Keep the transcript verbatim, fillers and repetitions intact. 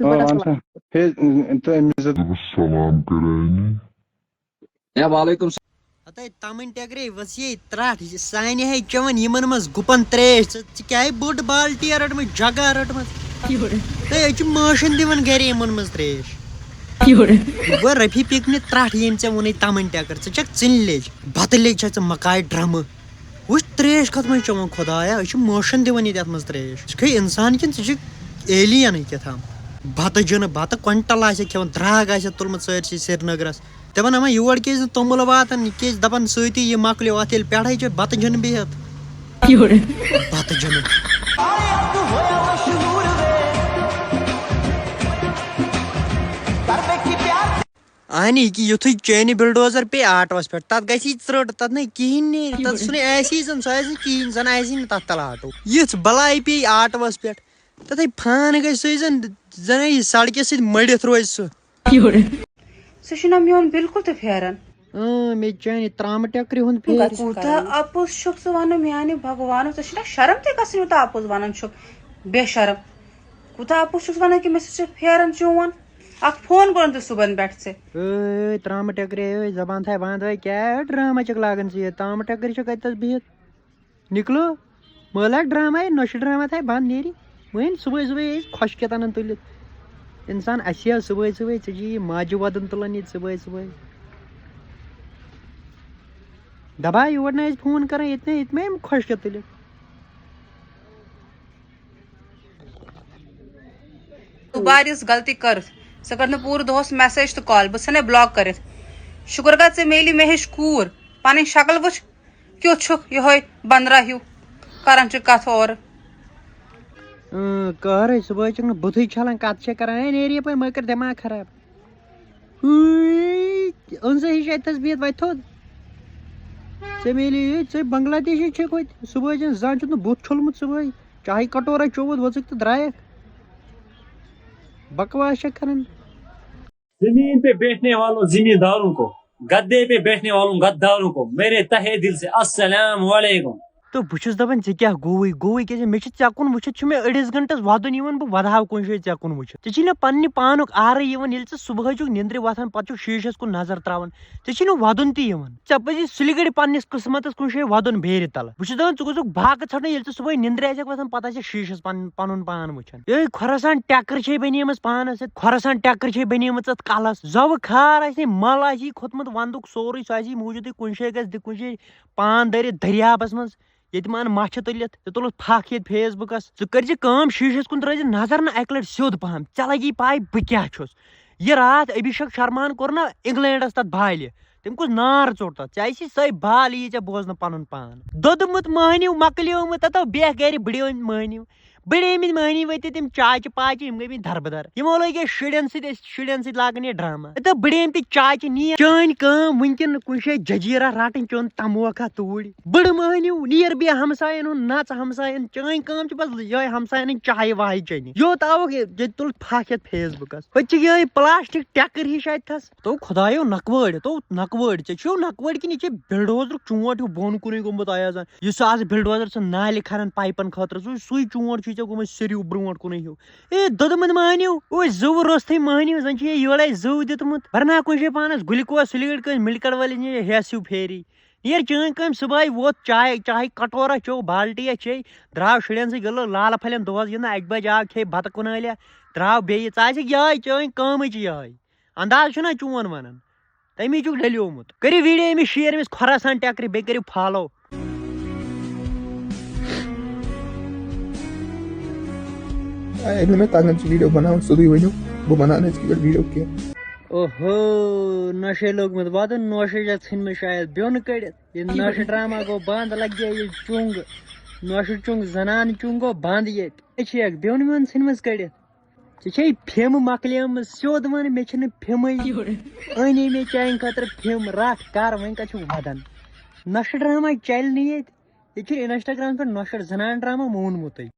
آ، وَن سا۔ ہے، تہٕ أمِس زٕ۔ سلام کرانی۔ ہے، وعلیکم سلام۔ ہتے تمن ٹیکرے وسیے ترٹھ، یہِ سانہِ ہے چٮ۪وان یِمن منٛز گُپن تریش۔ ژٕ، ژٕ کیٛاہ بٔڑ بالٹیا رٔٹمٕژ، جگہ رٔٹمٕژ؟ تہٕ أسۍ چھِ مٲشن دِوان گرِ یِمن منٛز تریش۔ یہِ گوٚو رفیع پکنہِ ترٹھ، ییٚمۍ ژےٚ ووٚنُے تمن ٹیکر، ژٕ چھکھ ژِنہِ لیٚج، بتہٕ لیٚج چھکھ ژٕ مکاے ڈرمہٕ۔ وٕچھ تریش کتھ منٛز چٮ۪وان خدایا، أسۍ چھِ مٲشن دِوان ییٚتہِ اتھ منٛز تریش۔ ژٕ چھکھے انسان کِنہٕ ژٕ چھکھ ایلینٕے کیٛاہ تام؟ بتہٕ جِنہٕ، بتہٕ کوینٹل آسہِ کھٮ۪وان، دراگ آسہِ تُلمُت سٲرسٕے سرینگرس۔ دپان، اما یور کیازِ نہٕ توٚمُل واتان، یہِ کیازِ دپان سۭتی یہِ مۄکلیو، اتھ ییٚلہِ پٮ۪ٹھے چھِ بتہٕ جِنہٕ بِہِتھ۔ بتہٕ جِنہٕ۔ اہنی، یہِ یُتھُے چینہِ بلڈوزر پیٚیہِ آٹوس پٮ۪ٹھ، تتھ گژھِ یہِ ژرٛٹ، تتھ نہٕ کِہیٖنۍ نیرِ، تتھ سُہ نہٕ آسی زن، سُہ آسہِ نہٕ کِہیٖنۍ، زن آسی نہٕ تتھ تل آٹو۔ یِژھ بلاے پیٚیہِ آٹوس پٮ۪ٹھ، تتھے فان گژھِ سُے زن، زن یہِ سڑکہِ سۭتۍ مٔڑِتھ روزِ سُہ۔ سُہ چھُنہ میون بالکل تہِ پھیران۔ اۭں، مےٚ چانہِ ترامہٕ ٹٮ۪کرِ ہُنٛد پھیرِ۔ کوٗتاہ اپُز چھُکھ ژٕ ونان میانہِ بھگوانو، ژےٚ چھُنہ شرم تہِ گژھان یوٗتاہ اپُز ونان چھُکھ؟ بے شرم۔ کوٗتاہ اپُز چھُکھ ونان کہِ مےٚ سۭتۍ چھُ پھیران چون؟ اکھ فون کوٚرُن تہٕ صُبحن پٮ۪ٹھ ژےٚ۔ اے، ترامہٕ ٹٮ۪کرِ، اے، زبان تھاے بنٛد، اے، کیٛاہ ڈرامہ چھکھ لاگان ژٕ یہِ؟ ترامہٕ ٹٮ۪کرِ چھکھ اَتہِ تھس بِہِتھ؟ نِکلو، مٲلہ ڈرامہ، ہے، نۄشہِ ڈرامہ تھاے بنٛد، نیری۔ وۄنۍ صُبحٲے صُبحٲے ٲسۍ خۄشکٮ۪تھ انان تُلِتھ۔ انسان اَسہِ ہا صُبحٲے صُبحٲے، ژےٚ چھِ یہِ ماجہِ وَدُن تُلان ییٚتہِ صُبحٲے صُبحٲے۔ دَبا یور نہٕ اَسہِ فون کران، ییٚتہِ نہٕ، ییٚتہِ ما یِم خۄشکٮ۪تھ تُلِتھ؟ تہٕ واریاہ غلطی کٔرٕتھ۔ ژےٚ کٔر نہٕ پوٗرٕ دۄہَس message تہٕ call، بہٕ ژھٕنے block کٔرِتھ۔ شُکر گوٚو ژےٚ میلی مےٚ ہِش کوٗر۔ پَنٕنۍ شکل وٕچھ، کیُتھ چھُکھ یِہوٚے بندرا ہیوٗ، کران چھُ کَتھ اورٕ۔ اۭں، کارٕے صُبحٲے چھُکھ نہٕ بُتھٕے چھلان، کَتھ چھے کران، ہے نیرِ یَپٲرۍ، مہ کر دٮ۪ماغ خراب۔ ہُے، أنٛزٕ ہِش اَتہِ تھَس بِہِتھ وَتہِ تھوٚد۔ ژےٚ میلی یہِ، ژےٚ بنگلہ دیشی چھِکھ ہوٚتہِ۔ صُبحٲے چھُنہٕ زانٛہہ چھُتھ نہٕ بُتھ چھوٚلمُت صُبحٲے۔ چاہے کٹورا چوٚوُتھ، ؤژٕکھ تہٕ درٛایَکھ۔ بکواس چھَکھ کران۔ زمین پہ بیٹھنے والوں زمینداروں کو، گدے پہ بیٹھنے والوں غداروں کو میرے تہہ دل سے السلام علیکم۔ تہٕ بہٕ چھُس دَپان، ژےٚ کیٛاہ گوٚوُے؟ گوٚوُے کیٛازِ؟ مےٚ چھُ ژےٚ کُن وٕچھِتھ، چھُ مےٚ أڑِس گھنٹَس وَدُن یِوان، بہٕ وَدہاو کُنہِ جایہِ ژےٚ کُن وٕچھِتھ۔ ژےٚ چھُے نہٕ پنٛنہِ پانُک آرٕے یِوان، ییٚلہِ ژٕ صُبحٲے چھُکھ نِندرِ وۄتھان، پَتہٕ چھُکھ شیٖشَس کُن نظر ترٛاوان، ژےٚ چھُے نہٕ وَدُن تہِ یِوان۔ ژےٚ پَزی سُلہِ گٔڑۍ پنٛنِس قٕسمَتَس کُنہِ جایہِ وَدُن بیرِ تَلہٕ۔ بہٕ چھُس دَپان، ژٕ گوٚژھُکھ باغہٕ ژھٹنہِ، ییٚلہِ ژٕ صُبحٲے نِندرِ آسٮ۪کھ وۄتھان، پَتہٕ آسٮ۪کھ شیٖشَس پَن-، پَنُن پان وٕچھان۔ یے خۄراسان ٹٮ۪کٕر چھے بَنیمٕژ پانَس سۭتۍ، خۄراسان ٹٮ۪کٕر چھے بَنیمٕژ ژَتھ کَلَس۔ زَوٕ خار آسہِ ہے، مَل آسہِ ہے کھوٚتمُت وَندُک سورُے، سُہ آسہِ ہے موٗجوٗدٕے کُنہِ جایہِ، گژھِ دِ-، کُنہِ جایہِ پان دٲرِتھ دٔریابَس منٛز، ییٚتہِ ما اَنہٕ مَچھِ تُلِتھ۔ ژےٚ تُلُتھ پھَکھ ییٚتہِ Facebookَس۔ ژٕ کٔرۍ زِ کٲم، شیٖشَس کُن ترٛٲے زِ نظر نہ اَکہِ لَٹہِ سیوٚد پَہَم، ژےٚ لَگی پَے بہٕ کیٛاہ چھُس۔ یہِ راتھ ابھیشیک شرمان کوٚر نہ اِنگلینڈَس تَتھ بالہِ، تٔمۍ کُس نار ژوٚٹ تَتھ؟ ژےٚ آسی سۄے بال یی ژےٚ بوزنہٕ پَنُن پان۔ دوٚدمُت مٔہنیو مۄکلیومُت، تَتھ بیٚہہ گَرِ بٕڑیومٕتۍ مٔہنیو۔ بٕڑیمٕتۍ مٔہنی ؤتھۍ تِم چاچہِ پاچہِ، یِم گٔے مٕتۍ دربٕدر۔ یِمو لٲگۍ اَسہِ شُرٮ۪ن سۭتۍ، أسۍ شُرٮ۪ن سۭتۍ لاگان یہِ ڈرامہ۔ تہٕ بٕڑیمٕتۍ چاچہِ نِیہِ چٲنۍ کٲم وٕنکٮ۪ن کُنہِ جایہِ جزیرہ رٹٕنۍ، چیوٚن تموکھا توٗرۍ۔ بٕڑٕ مٔہنیو نیر بیٚیہِ ہمساین ہُنٛد نژ، ہمساین چٲنۍ کٲم چھِ بس یِہوٚے ہمساین ہٕنٛز چاے واے چیٚنہِ۔ یوت آوُکھ ییٚتہِ تُل پھکھ یتھ Facebookس۔ ہوٚتہِ چھِ یِہوٚے پلاسٹک ٹٮ۪کٕر ہِش اتہِ تھس۔ تو خدایو نکوٲڑۍ، تو نکوٲڑۍ، ژےٚ چھُو نکوٲڑۍ کِنہٕ یہِ چھِ بلڈوزرُک چونٛٹھ ہیوٗ بۄن کُنُے گوٚمُت آیازن؟ یُس سُہ آز بلڈوزر سُہ نالہِ کھنان پایپن خٲطرٕ، سُے، سُے چونٛٹھ چھُے ژےٚ گوٚمُت سیٚریو برونٛٹھ کُنُے ہیوٗ۔ اے دۄدٕ مٔنٛدۍ مٔہنیو، اوے زٕو روٚستُے مٔہنیو، زن چھُ یہِ یورے زٕو دیُتمُت۔ برنا کُنہِ جایہِ پانس گُلکوز سُلہِ گٔڑۍ کٲنٛسہِ میڈیکل والٮ۪ن یہِ ہیس ہیوٗ پھیری۔ نیر چٲنۍ کٲم، صُبحٲے ووت چاے، چاے کٹورا چیوٚو، بالٹیا چے، درٛاو شُرٮ۪ن سۭتۍ گِلہٕ لالہٕ پھلٮ۪ن دۄہس گِنٛدنہِ، اکہِ بجہِ آو کھے بتہٕ کُنالیا، درٛاو بیٚیہِ۔ ژٕ آسکھ یِہوٚے، چٲنۍ کٲمٕے چھِ یِہوٚے۔ انداز چھُنہ چون ونان؟ تمی چھُکھ ڈلیومُت۔ کٔرِو ویڈیو أمِس share، أمِس خۄراسان ٹٮ۪کرِ، بیٚیہِ کٔرِو follow۔ آ، ییٚلہِ نہٕ مےٚ تَگان چھُ ویٖڈیو بَناوُن، سیوٚدُے ؤنِو، بہٕ بَناونہٕ أزکہِ پٮ۪ٹھ ویٖڈیو کینٛہہ۔ اوہو، نۄشے لوٚگمُت وَدُن، نۄشہِ چھےٚ ژھٕنمٕژ شاید بیوٚن کٔڑِتھ۔ یہِ نۄشہِ ڈرامہ گوٚو بنٛد، لَگہِ یہِ چُنٛگ۔ نۄشہِ چُنٛگ، زَنان چُنٛگ گوٚو بنٛد ییٚتہِ۔ أسۍ چھِ اَکھ بیوٚن ویوٚن ژھٕنمٕژ کٔڑِتھ۔ ژےٚ چھے پھیمہٕ مۄکلیمٕژ، سیوٚد وَن، مےٚ چھِنہٕ پھیمٕے۔ أنے مےٚ چانہِ خٲطرٕ پھیم، رَٹھ کَر، وۄنۍ کَتہِ چھُکھ وَدان؟ نۄشہِ ڈرامہ چَلہِ نہٕ ییٚتہِ۔ ییٚتہِ چھِ Instagram پٮ۪ٹھ نۄشہِ زَنان ڈرامہ مونمُتٕے۔